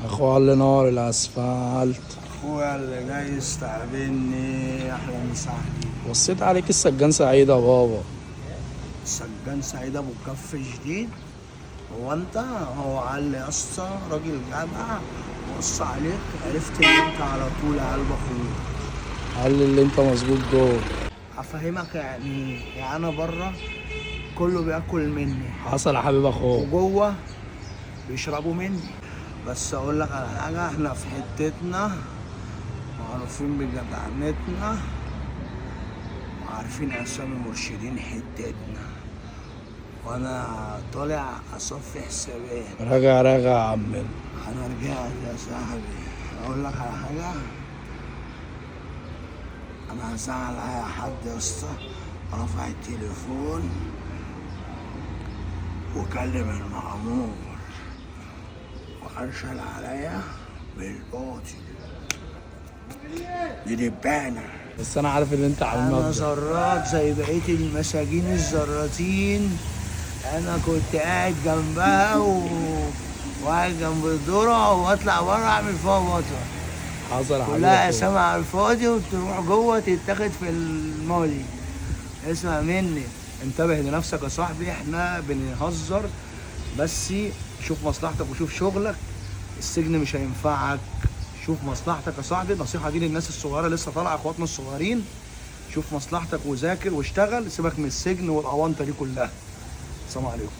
اخويا اللي نار الاسفلت. اخويا اللي جاي يستقبلني احلى مساعدي. وصيت عليك السجان سعيد يا بابا. سجان سعيد ابو كف جديد. هو انت هو علي يا اسطى راجل جدع، بص عليك عرفت ان انت على طول يا قلب اخويا. قال لي اللي انت مظبوط جوه. هفهمك يعني ايه، يعني انا بره كله بياكل مني، حصل يا حبيب اخوك. وجوه بيشربوا مني. بس اقول لك على حاجة، احنا في حتتنا معروفين بجدعنتنا وعارفين اسامي مرشدين حتتنا، وانا طالع اصفي حسابات. راجع راجع يا عمنا. انا رجعت يا صاحبي. اقول لك على حاجة، انا هزعل اي حد يا اسطى. رفع التليفون وكلم المأمور وارسل عليا بالباطل. دي دبانه. بس انا عارف ان انت على انا المبدأ. زرات زي بقية المساجين الزراتين. انا كنت قاعد جنبها وقاعد جنب الذرة واطلع بره اعمل فيها بطل. حصل يا حبيب كلها اخوك. اسامي على الفاضي، وتروح جوه تتاخد في الماضي. اسمع مني، انتبه لنفسك يا صاحبي، احنا بنهزر بس شوف مصلحتك وشوف شغلك، السجن مش هينفعك. شوف مصلحتك يا صاحبي، النصيحة دي للناس الصغيرة لسه طالعه، اخواتنا الصغيرين. شوف مصلحتك وذاكر واشتغل، سيبك من السجن والاونطه دي كلها. السلام عليكم.